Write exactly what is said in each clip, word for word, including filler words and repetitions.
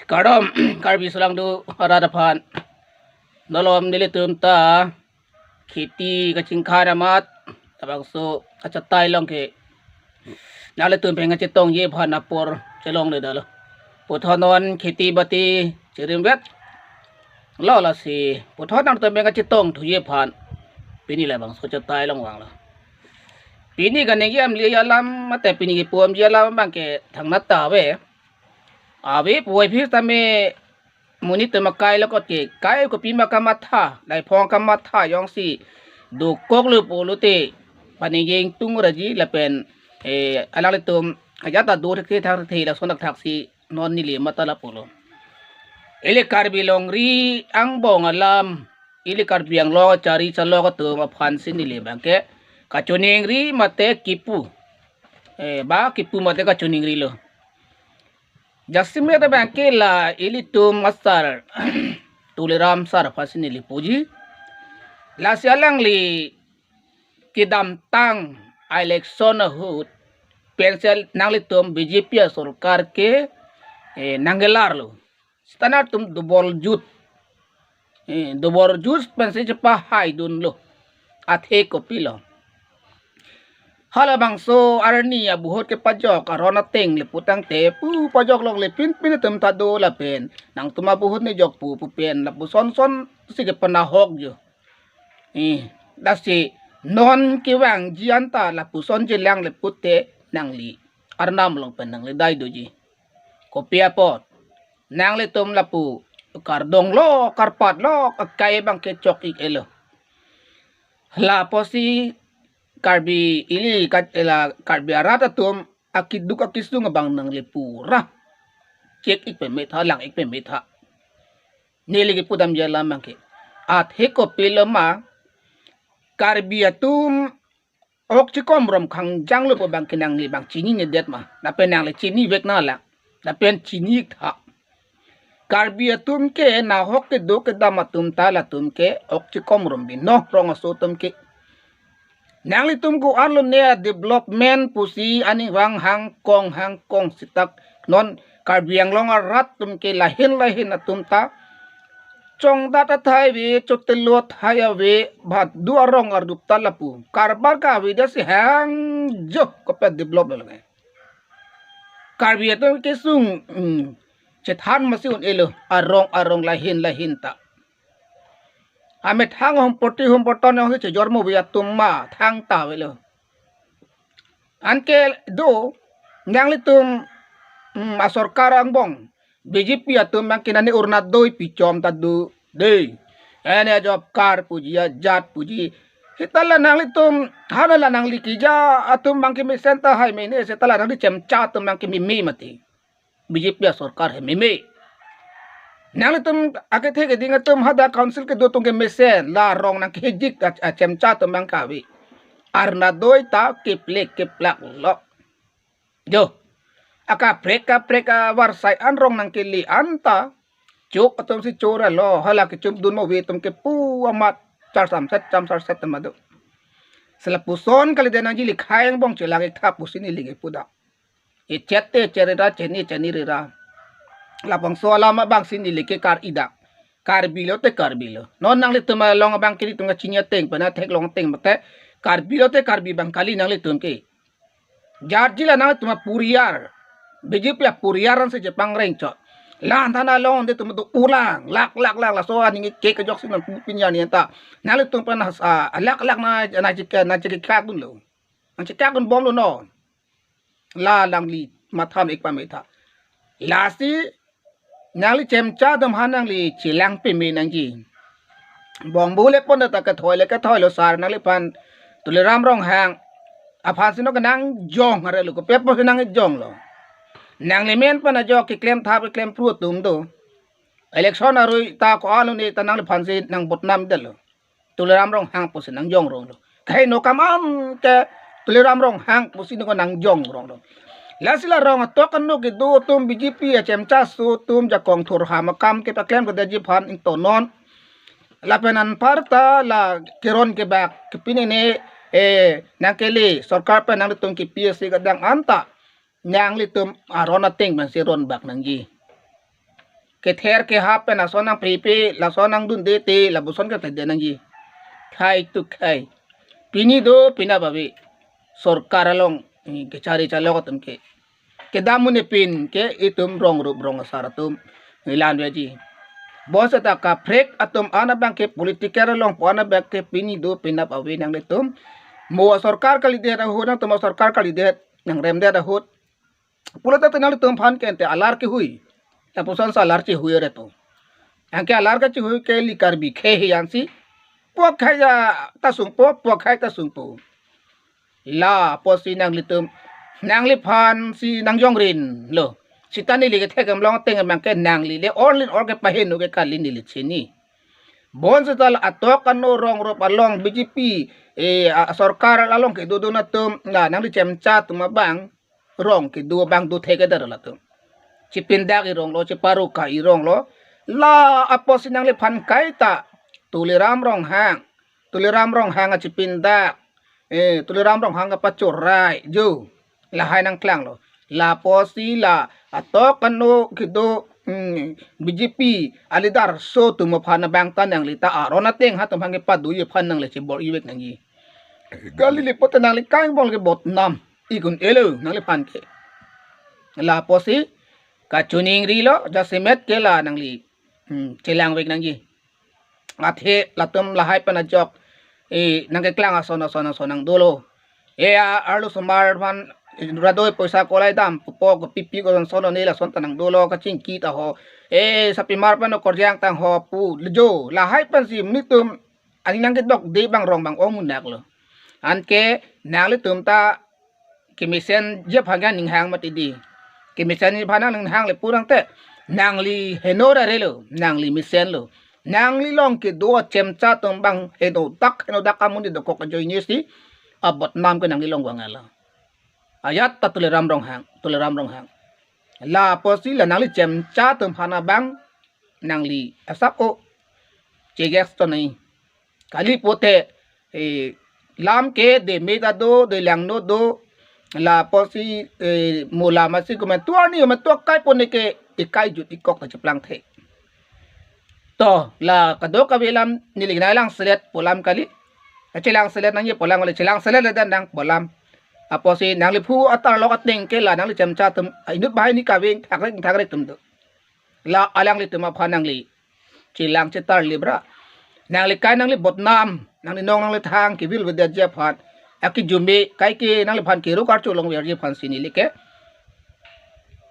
Kardom, Karbi Sulangdo arat aphan. Nolom nelitum ta kheti kachingkhan amat, labangso achatai along ke nanglitum pen kachetongji aphan apor chelongledetlo. Puthot non kheti bati chirimvet lo, lasi puthot nangtum pen kachetongthuji aphan pini labangso achatai along vanglo. Pini kaningje amli alam mate pini kipu amji alam abang ke thangnat ta ave. Ave puvoiphit tame monit atum akai lokot ke kai kopi ma kamatha, laiphong kamatha jongsi dokoklo pulote paningje ingtung raji lapen, eh, alanglitum ajat ta do thekthe thangthe lason thakthaksi non neli matha lapulo. Ili Karbi longri angbong alam, ili Karbi Anglong achari chalok atum aphansi neli abang ke kachiningri mate kipu. Eh, ba kipu mate kachiningrilo. Jasemet abang ke la ilitum asar Tuliram sar aphansi neli puji. Lasi alangli kedamtang election ahut pensi nanglitum B J P asorkar ke, eh, nangkelarlo. Seta nangtum dobor jut. Eh, dobor jut pensi chepahaidunlo. Athe kopilo. Halabangso arni abuhut kepajok aron ateng le putangte pu pajok lokle pinpin atum ta do lapen nangtum abuhut ne jok pu pu pen lapuson sonsi kepanahok jo. Eh, lasi non kevangji anta lapuson chelang le pute nangli arnam along pen nangli dai doji. Kopi apot? Nanglitum lapu kardom lo, karpat lo, akai abang ke chok-ik etlo. Lapusi Karbi ili kat-, la Karbi arat atum akeduk akesung abang nangli pura chek-ik pame tha, lang-ik pame tha. Neli kipu damji alam abang ke. Athe kopilo ma Karbi atum ok chikom rom khangjang lo pu abang ke nangli abang chininedet ma. Lapen nangli chinivek nang lang. Lapen chini-ik tha. Karbi atum ke nahok kedo kedam atum ta latum ke ok chikom rom binong rong aso atum ke. Nanglitum ko-an lone development pusi aning vang hangkong hangkong seta non Karbi Anglong arat atum ke lahin lahin atum ta chongdat athai ave, chotelo athai ave, badu arong ardup ta lapu karbar kave dasi hangjo kopi develop lo lake. Karbi atum kesung, hmm, chethan masi un-elo arong arong lahin lahin ta. Amethang hom porti hom porton jongsi chejor mo ave atum ma thangta avelo. Anke do nanglitum, hmm, asorkar angbong B J P atum abang ke nani Orunodoi pichom ta do dei. Ene job card puji, ajat puji. Seta la nanglitum, hana la nangli keja atum abang ke mesen tahai mene, seta la nangli chemcha atum abang ke meme mati. B J P asorkar he meme. Nanglitum akethe keding atum hadak council kedo atum ke mesen, la rong nangkehejik a, achemcha atum abang kave. Orunodoi ta keplek keplak lo. Jo. Akaprek kaprek avarsai an rong nangkele anta chok atum si chora lo, hala kechumdun mo ave atum ke pu amat char samset cham sarset amat do. Selapuson kalidet nangji, likhai angbong chelang-ik tha pusi neli kipu dam. Ichet te cherera, cheni cheni rera. Labangso alam abangsi neli ke kar-i dam. Karbi lote Karbi lo. Non nanglitum along abang ke nelitum kachini ateng pen atheklong ateng mate Karbi lote Karbi abang kali nanglitum ke. Jarji la nangtum apuriar. B J P apuriar ansi chepangreng chot. La anthana along de tum do ulang. Lak lak lak laso aning ke kejok si nang pupin ya ni anta. Nanglitum pen has-, ah, lak lak na na chika na chika kak dun lo. Nang chika dun bom lo non. La nangli matham-ik pame tha. Lasi nangli chemcha atum aphan nangli chelang peme nangji. Bongbule pon ta kethoi le kethoi lo sar nangliphan Tuliram Ronghang aphansi no kenangjong are lo, kopi apotsi nangjonglo. Nangli men pen ajok keklem thap keklem phru atum do. Election arui ta ko-an lone ta nangliphansi nang botnam detlo. Tuliram Ronghang pusi nangjong rong lo. Kaino kam an ke Tuliram Ronghang pusi niko nangjong rong lo. Lasi la rong atok ano kedo atum B J P achemcha aso atum jakong thurham akam kepaklem kedetji aphan ingtonon. Lapen anparta la keron kebak kepinine, eh, nangkele sorkar pen nangtum kepi asi kedang anta nanglitum aron ateng pensi ronbak nangji. kether kehap pen ason nangpre pe, lason nangdunde te, lapuson ke thekde nangji. Khei tu khei. Pini do, penap ave. Sorkar along, eh, kechari chalok atum ke. Kedam un-e pin ke itum rong rup rong asar atum nangkelan veji. Bonseta kaprek atum an abang ke political along pu an abang ke pini do penap ave nanglitum. Mo sorkar kalidet ahut, nangtum sorkar kalidet, nangremdet ahut. Pulote nanglitum aphan ke ante alar kehui. Lapuson sa alar chehui reto. Anke alar kechehui ke li Karbi khei he ansi. Puak khei ya ta sungpo, puak khei ta sungpo. Lapusi nanglitum, nangliphan si nangjongrin lo. Sita neli kethek em long teng em ke nangli le orlin or ke paheno ke kali neli chini. Bonseta la atok ano rong rup along B J P, eh, a, sorkar along kedodun atum, la nangli chemcha atum abang, rong kedo abang do thekthedetlo latum. Chipindak irong lo, chiparuka irong lo. Lapusi nangliphan kaita Tuliram Ronghang, Tuliram Ronghang achipindak, eh, Tuliram Ronghang apachorai jo, lahai nangklanglo. Lapusi la atok ano kedo, hmm, B J P a-leader so atum aphan abang ta nangli ta aron ateng ha atum aphan kepadoji aphan nangli chibor-ivek nangji. Kali le pulote nangli kaingbong ke bodnam ikun-elo nangliphan ke. Lapusi kachoningrilo, jasemet ke la nangli, hmm, chelangvek nangji. Athe latum lahai pen ajok, eh, nangkeklang ason ason ason nangdolo. Eh, a, arlosomar aphan, eh, radoi poisa kolai dam pupo, kopipi ko son son ne lason ta nangdolo, kachingki ta ho. Eh, sapimar pen okorjang tang ho pu lejo. Lahai pensi nelitum aning nangkedokde abang rong abang ong munak lo. Anke nanglitum ta kemesenji aphan ke ninghang mati di. Kemesenji aphan nangninghang le purangte nangli heno ra relo, nangli mesenlo. Nangli along kedo chemcha atum abang henodak henodak amonit dokok ajoine si abodnam ke nangli along vanglo. Ajat ta Tuliram Ronghang, Tuliram Ronghang. Lapusi la nangli chemcha atum aphan abang nangli asap o cheges tonai. Kali pulote, eh, lam ke deme ta do, delangno do, lapusi, eh, mo lam asi komantu arni komantu akai pon ke ikai jut ikok ta cheplang the. To, la kadokave alam neli nanglang selet pu alam kali. Chelang selet nangji pu alam kali, chelang selet le dan nang pu alam. Apotsi nangliphu atarlok ateng ke la nangli chemcha atum, inut banghini kave thakre thakre atum do. La alanglitum aphan nangli chelang chetarli bra. Nangli kai nangli bodnam, nangli nong nangli thang kevirvedetji aphan, akijumi kaike nangliphan keru karcho longverji aphansi neli ke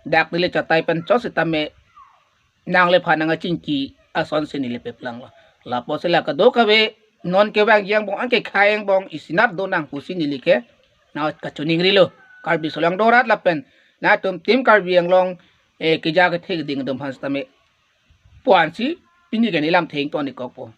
dak neli chatai pen cho sitame nangliphan nangkachingki asonsi neli peplanglo. Lapusi la kadokave non kevangji angbong, anke khei angbong isinat do nang pusi neli ke nangkachoningrilo. Karbi solong dorat lapen nangtum Team Karbi Anglong, eh, keja kethe keding atum aphan sitame pu ansi pini ke neli lam thengtoni kokpo.